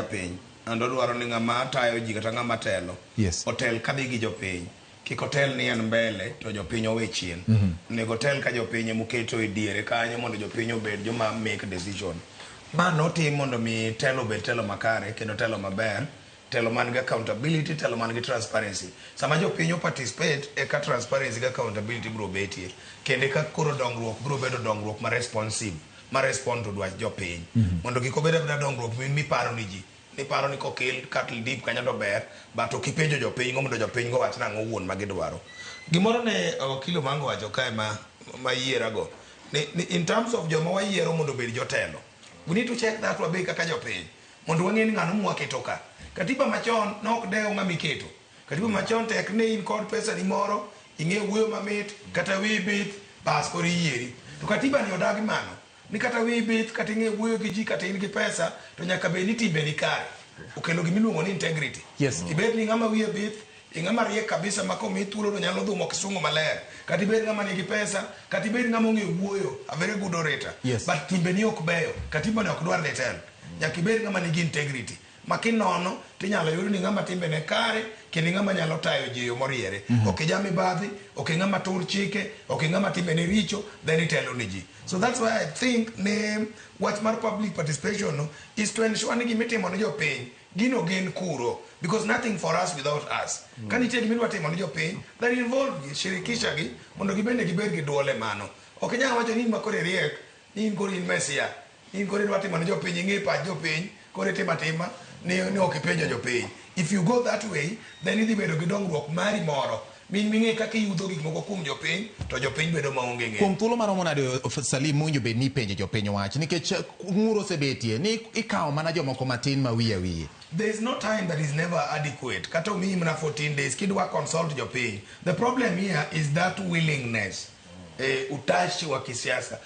japiny and odwaro ni ng'ama tayo ji kata ng'ama telo otel kadhi gi jopiny. Kik otel ni en mbele to jopiny owe chien. Onego otel ka jopiny emoketo e diere kanyo mondo jopiny obed joma make decision. Ma notim mondo mi telo obed telo makare kendo telo maber, telo man gi accountability, telo man gi transparency. Sama jopiny o participate eka transparency gi accountability biro betie. Kendo eka koro dongruok biro bedo dongruok ma responsive, ma respond to dwach jopiny. Mondo kik obed abeda dongruok miparo ni ji. Niparo ni kokel cattle dip kanyo to ber, but ok ipenjo jopiny go mondo jopiny go wach nang'o wuon ma gidwaro. Gimoro ne Okilo Mango wacho kae ma yierago ni in terms of joma wayiero mondo obed jotelo, we need to check that wabe kaka jopiny mondo wang'e ni ng'ano mwaketo ka. Katiba machon ne ok dew ng'ama iketo. Katiba machon tek ne in kod pesa ni moro, ing'e wuoyo mamit, kata wiyi bith, bas koro iyieri. To katiba ni odagi mano. Ni kata wiyi bith, kata ing'e wuoyo gi ji, kata in gi pesa, to nyaka bed ni timbe ni kare. Okelo gima iluongo ni integrity. Ibed ni ng'ama wiye bith, ing'ama riek kabisa ma komi thuolo to nyalo dhumo kisungu maler. Kata ibed ng'ama nigi pesa, kata ibed ng'ama ong'e wuoyo, a very good orator. But timbeni ok beyo, katiba ni ok dwar ni itel. Nyaka ibed ng'ama nigi integrity. Ma kinono tinyalo yud ni ng'ama timbene kare kendo ng'ama nyalo tayo ji e yo moriere. Ok ija mibadhi, ok ng'ama tur chike, ok ng'ama timbene richo, then itelo ni ji. So that's why I think ni wach mar public participation no is to ensure ni gimitimo ne jopiny gino gen kuro, because nothing for us without us. Ka nitie gimidwa timo ne jopiny, then involve gi, shirikisha gi mondo gibende gibed gi duol e mano. Ok inyal wacho ni in ma koro iriek, ni in koro in mesia, in koro idwa timo ne jopiny, ing'e pach jopiny, koro itimo atima ni ok ipenjo jopiny. If you go that way, then idhi bedo gi dongruok mari moro. Min ming'e kaka iyudho gik moko kuom jopiny, to jopiny bedo maonge ng'eyo. Kuom thuolo maromo nade, Salim, mowinjo bed ni ipenjo jopiny wach? Nikech ng'ur osebetie ni ikawo mana jomoko matin ma wiye wiye. There is no time that is never adequate. Kata omiyi mana 14 days, kidwa consult jopiny. The problem here is that willingness, utashi wa kisiasa.